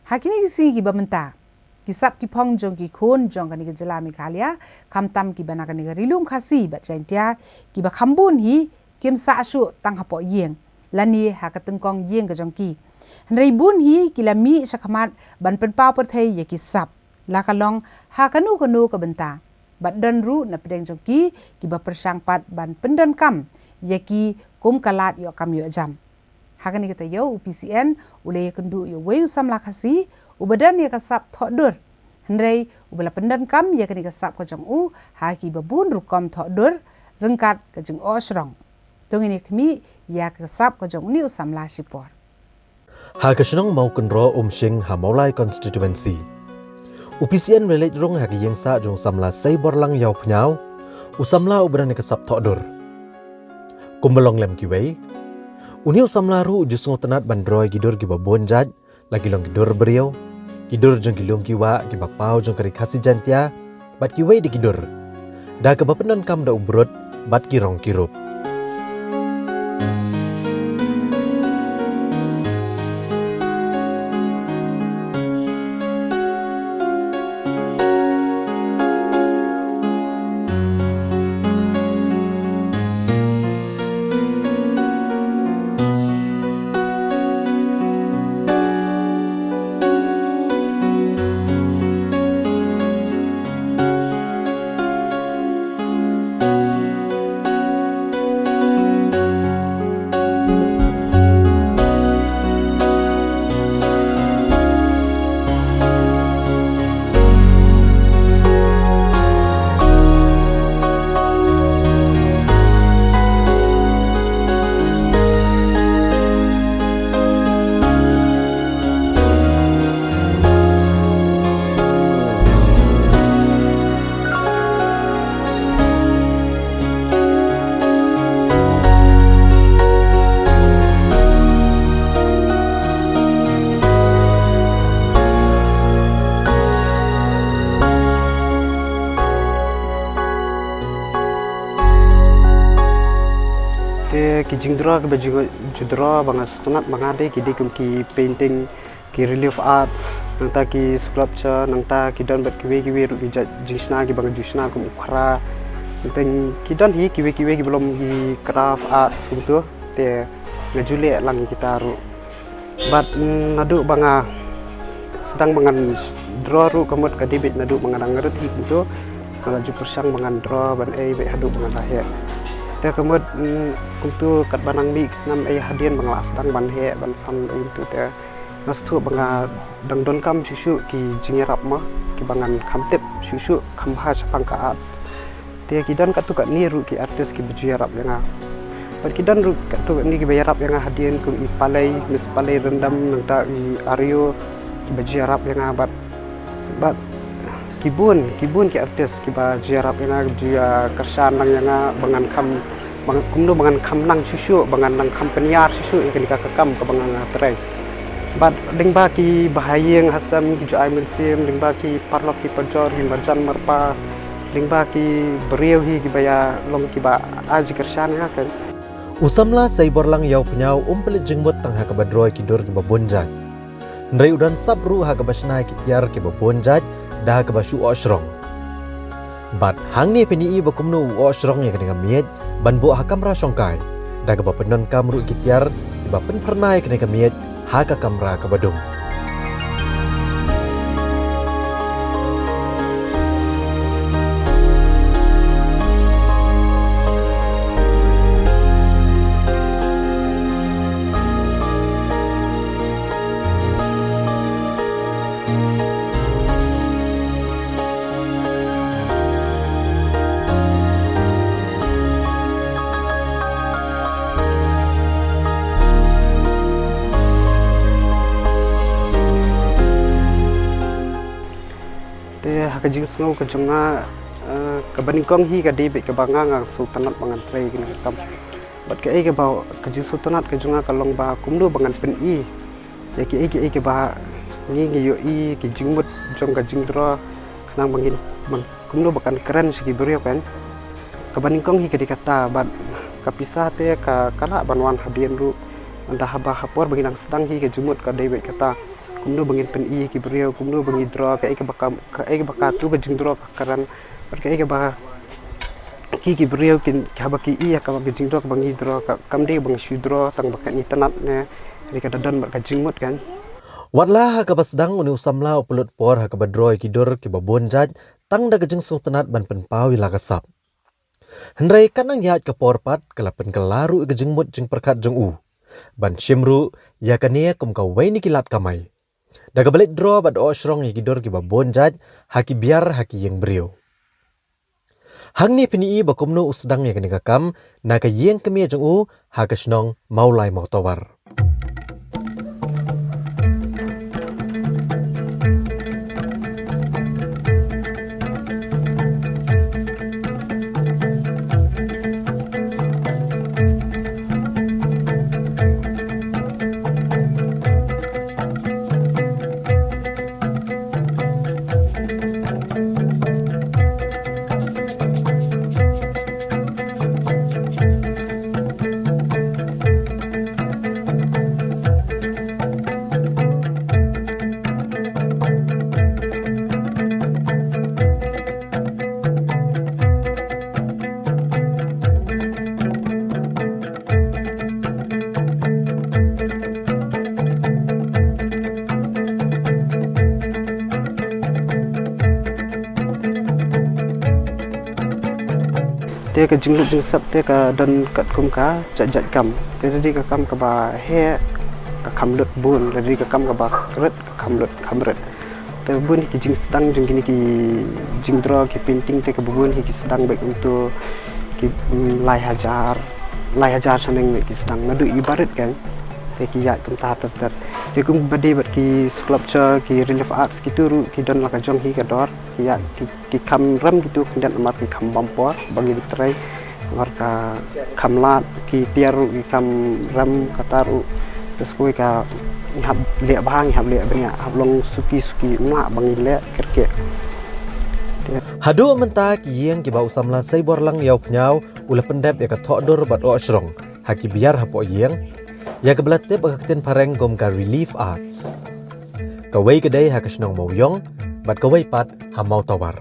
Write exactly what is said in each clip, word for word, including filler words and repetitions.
Ha kine ki sngi kiba mynta, ki sap ki phong jong ki khun jong kane ka jylla Meghalaya, khamtam kiba na kane ka Ri Lum Khasi bad Jaiñtia, kiba kham bun hi kim sah shuh tang hapoh ïing lane ha ka tyngkong ïing ka jong ki. Hynrei bun hi ki la mih sha khmat ban pynpaw pyrthei ïa ki sap, la ka long ha kano kano ka bynta. Bad don ruh na pdeng jong ki kiba pyrshang pat ban pyndonkam ïa ki kum ka lad ïoh kam ïoh jam. Ha kane ka taïew u P C N u la ïakynduh ïa uwei u samla Khasi uba don ïa ka sap thoh dur. Hynrei uba la pyndonkam ïa kane ka sap ka jong u ha kiba bun rukom thoh dur ryngkat ka jingoh shrong. To ngin ïa khmih ïa ka sap ka jong une u samla shipor. Ha ka shnong Mawkynroh Umshing ha Mawlai constituency, u P C N u la leit rung ha ka ïing sah jong u samla Seiborlang Ïawphniaw, u samla uba don ïa ka sap thoh dur. Kumba long lem kiwei, une u samla ruh u ju sngewtynnat ban draw ïa ki dur kiba bun jait, la ki long ki dur briew, ki dur jong ki lum ki wah kiba paw jong ka Ri Khasi Jaiñtia, bad kiwei de ki dur, da kaba pyndonkam da u brut bad ki rong ki rup. Te ki jingdraw kiba ju, ju draw ba nga sngewtynnat ba nga dei ki dei kum ki painting, ki relief arts, nangta ki sculpture, nangta ki don bad kiwei kiwei ruh ki jait jingshna kiba nga ju shna kum u khra. Nangta ki don hi kiwei kiwei kiba long ki craft arts kumtu. Te nga ju leh lang ïa kita ruh. Bad, mm, naduh ba nga sdang ba ngan draw ruh ka mut ka dei beit naduh ba nga dang rit hi kumtu. Nga la ju pyrshang ba ngan draw ban ei beit haduh ba nga la heh. Te ka mut, mm, kumtu katba nang mih ki snem ei hadien ba nga la sdang ban heh ban sam ei kumtu te. Nga sngewthuh ba nga dang donkam shuh shuh ki jingïarap mo, kiba ngan kham tip shuh shuh kham bha shaphang ka art. Te ki don katto katne ruh ki artist kiba ju ïarap ïa nga. Bad ki don ruh katto katne kiba ïarap ïa nga hadien kum i Palei, Miss Palei Ryndem, nangta i Ario, kiba ju ïarap ïa nga bad, bad ki bun, ki bun ki artist kiba ju ïarap ïa nga, ju ïa kyrshan lang ïa nga ba ngan kham, ba ngan, kumno ba ngan kham nang shuh shuh, ba ngan nang kham pynïar shuh shuh ïa kane ka kam kaba nga, nga trei. Bad lyngba ki bahaïing hasem ki ju ai mynsiem, lyngba ki paralok ki parajor, ki marjan marpa, lyngba ki briew hi kiba ïa long kiba ai jingkyrshan ïa nga. U samla Seiborlang Ïawphniaw um pynleit jingmut tang ha kaba draw ïa ki dur kiba bun jait. Hynrei u don sap ruh ha kaba shna ïa ki tiar kiba bun jait da kaba shu oh shrong. Bad hangne phin ïohi ba kumno u oh shrong ïa kane ka miej ban buh ha kamra shongkai, da kaba pyndonkam ruh ïa ki tiar kiba pynphyrnai ïa kane ka miej ha ka kamra kaba dum. Te ha ka jingsngew ka jong nga, eh, kaba nyngkong hi ka dei beit kaba nga nga sngewtynnat ba ngan trei ïa kane ka kam. Bad kaei kaba, ka jingsngewtynnat ka jong nga ka long ba kumno ba ngan pyni ïa kiei kiei kiba ngi ngi ïohi, ki jingmut jong ka jingdraw, khnang ba ngin, ba kumno ba kan kren sha ki briew kan. Kaba nyngkong hi ka dei kata, bad ka pisa te ka, ka lah ban wan hadien ruh. Ynda haba ha por ba ngi dang sdang hi ka jingmut ka dei beit kata. kumno ba ngin pyni ïa ki briew, kumno ba ngi draw, kaei kaba ka, kaei kaba katu ka jingdraw ka kren, bad kaei kaba ki, ki briew kin, haba ki ïohi ïa kaba ka jingdraw kaba ngi draw, ka, kam dei ba ngi shu draw tang ba ka itynnad ne, hynrei ka da don bad ka jingmut kan. Wat la ha kaba sdang, une u samla u pynlut por ha kaba draw ïa ki dur kiba bun jait tang da ka jingsngewtynnad ban pynpaw ïa la ka sap. Hynrei katba nang ïaid ka por pat, ka la pynkylla ruh ïa ka jingmut jingpyrkhat jong u ban shim ruh ïa kane kum kawei na ki lad kamai, da kaba leit draw bad oh shrong ïa ki dur kiba bun jait ha ki biar, ha ki ïing briew. Hangne phin ïohi ba kumno u sdang ïa kane ka kam na ka ïing kmie jong u ha ka shnong Mawlai Mawtawar. Te ka jinglut jingsep te ka don katkum ka jait jait kam. Te lada dei ka kam kaba heh, ka kham lut bun, lada dei ka kam kaba rit, ka kham lut kham rit. Te bun hi ki jingsdang jong kine ki jingdraw, ki painting te kaba bun hi ki sdang beit kumto ki, mm, lai hajar, lai hajar shaneng beit ki sdang. Naduh i barit kan, te ki ïaid kumta ter ter. Te kumba dei bad ki sculpture, ki relief arts, kitu ruh ki don la ka jong hi ka dor. Ki ïaid ki, ki kham rem kitu khyndiat namar ki kham bam por ba ngi trei. Namar ka kham lad, ki tiar ruh ki kham rem, kata ruh. Te sa kawei ka ngi hap leh bha, ngi hap leh bniah, hap long suki suki, ym lah ba ngi leh kyrkieh. Haduh mynta ki ïing kiba u samla Seiborlang Ïawphniaw u la pyndep ïa ka thoh dur bad oh shrong ha ki biar hapoh ïing, ïa kaba la tip ha ka ktien phareng kum ka relief arts. Kawei ka dei ha ka shnong Mawïong bad kawei pat ha Mawtawar.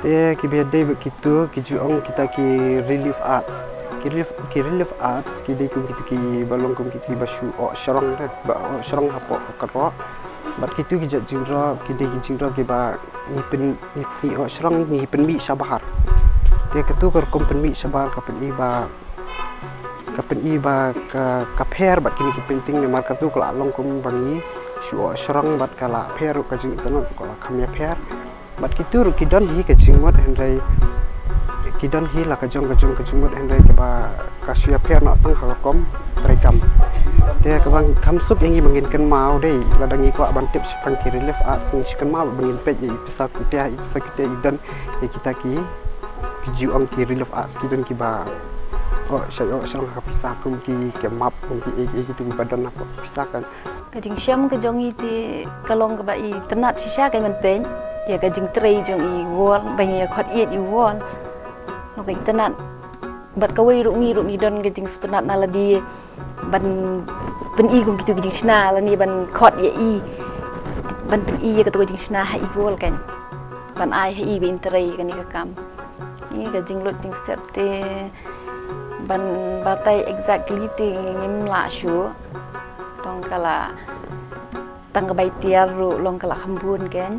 Te kiba dei bad kitu ki ju ong kita ki relief arts. Ki relief, ki relief arts ki dei kum kita kiba long kum kita kiba shu oh shrong te, ba oh shrong hapoh ka roh. Bad kitu ki jait jingdraw ki dei ki jingdraw kiba ngi pyn, ngi, ngi oh shrong, ngi pynmih shabar. Te katu ka rukom pynmih shabar ka pyni ba, ka pyni ba ka, ka pher bad kine ki painting namar katu ka la long kum ba ngi shu oh shrong bad ka la pher ruh ka jingitynnad ka la kham ïapher. Bad kitu ruh ki don hi ka jingmut hynrei ki don hi la ka jong ka jong ka jingmut hynrei kaba ka shu ïapher noh tang ha ka rukom treikam. Te kaba kham suk ïa ngi ba ngin kynmaw dei lada ngi kwah ban tip shaphang ki relief arts, ngi shu kynmaw ba ngin peit ïa i pisa ki tiah, i pisa ki tiah i don ïa kita ki Ju ong ki Relief Arts ki don kiba, oh, shai, oh, shong ha pisa kum ki, ki map kum ki, eh, eh, kitu kiba don na pisa kan. Ka jingshem ka jong i te ka long kaba itynnad shisha ka man pyn ïa ka jingtrei jong i wall, ba ngi ïa khot ïa i wall. Long ka itynnad. Bad kawei ruh ngi ruh ngi don ka jingsngewtynnad na lade ban pyni kum kitu ki jingshna lane ban khot ïa i, ban pyni ïa katu ka jingshna ha i wall kan. Ban ai ha i ba in trei kane ka kam. Ngi ka jinglut jingsep te ban batai exactly te ngim lah shuh. Tang ka la, tang ka bai tiar ruh long ka la kham bun kan.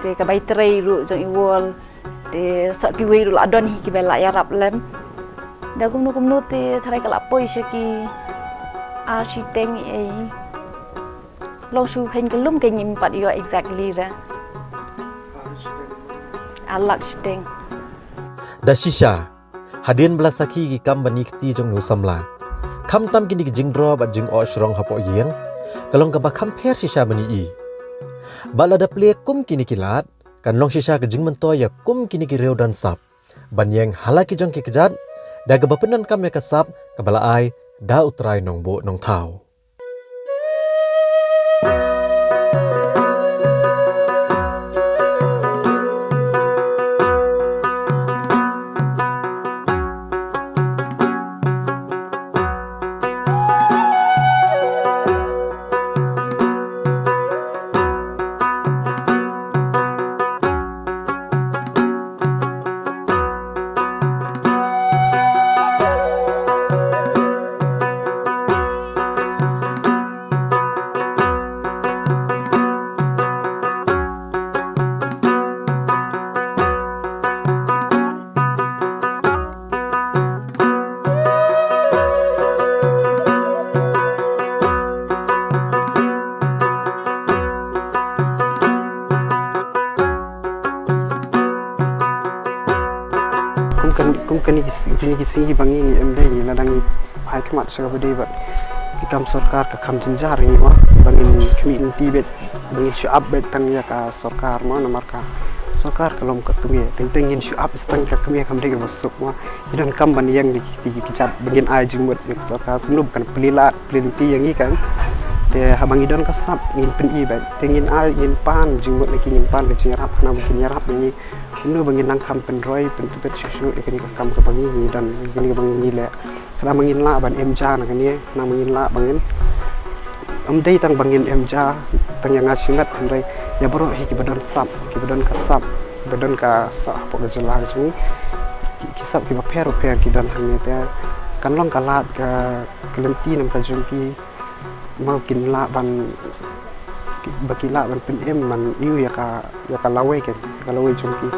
Te ka bai trei ruh jong i wall. Te sa kiwei ruh la don hi kiba la ïarap lem. Da kumno kumno te tharai ka la poi sha ki ar shiteng ei. Long shu khein ka lum ka ngim pat ïoh exactly ra. Ar lak shiteng. Da shisha, hadien ba la sakhi ki kam bani kti jong nu samla, khamtam kine ki jingdro bad jingoh shrong hapoh ïing ka long kaba kham pher shisha bani i. Bad lada plie kum kine ki lad, kan long shisha ka jingmyntoi ïa kum kine ki riew don sap ban ïeng ha la ki jong ki kjat da kaba pyndonkam ïa ka sap kaba la ai da u Trai Nongbuh Nongthaw. Kum kan, kum kane ki s-, kine ki sngi ba ngi em dei ngi la dang ngi phai khmat sha kaba dei bad ki kam sorkar ka kham jynjar ngi mo ba ngin khmih lynti bad ba ngin shu ap bad tang ïa ka sorkar mo namar ka sorkar ka long ka kmie teng teng ngin shu ap tang ka kmie kham dei kaba suk mo. Ngi donkam ban ïeng ïa ki, ki, ki jait ba ngin ai jingmut ïa ka sorkar kumno ba kan plie lad plie lynti ïa ngi kan. Te haba ngi don ka sap ngin pyni bad te ngin ai ngin pan jingmut ïa ki ngin pan ka jingïarap khnang ba kin ïarap ïa ngi. Kumno ba ngin nang kham pynroi pyntbit shuh shuh ïa kane ka kam kaba ngi ngi don ïa kane kaba ngi leh. Khnang ba ngin lah ban em ja na kane khnang ba ngin lah ba ngin Ym dei tang ba ngin em ja tang ïa nga shimet hynrei ïa baroh hi kiba don sap, kiba don ka sap, kiba don ka sap hapoh ka jylla ka jong ngi. Ki, ki sap kiba pher ba pher ki don hangne te kan long ka lad ka, ka lynti nam ka jong ki. Mo kin lah ban ki, ba ki lah ban pynim ban ïoh ïa ka, ïa ka lawei ka, ka lawei jong ki.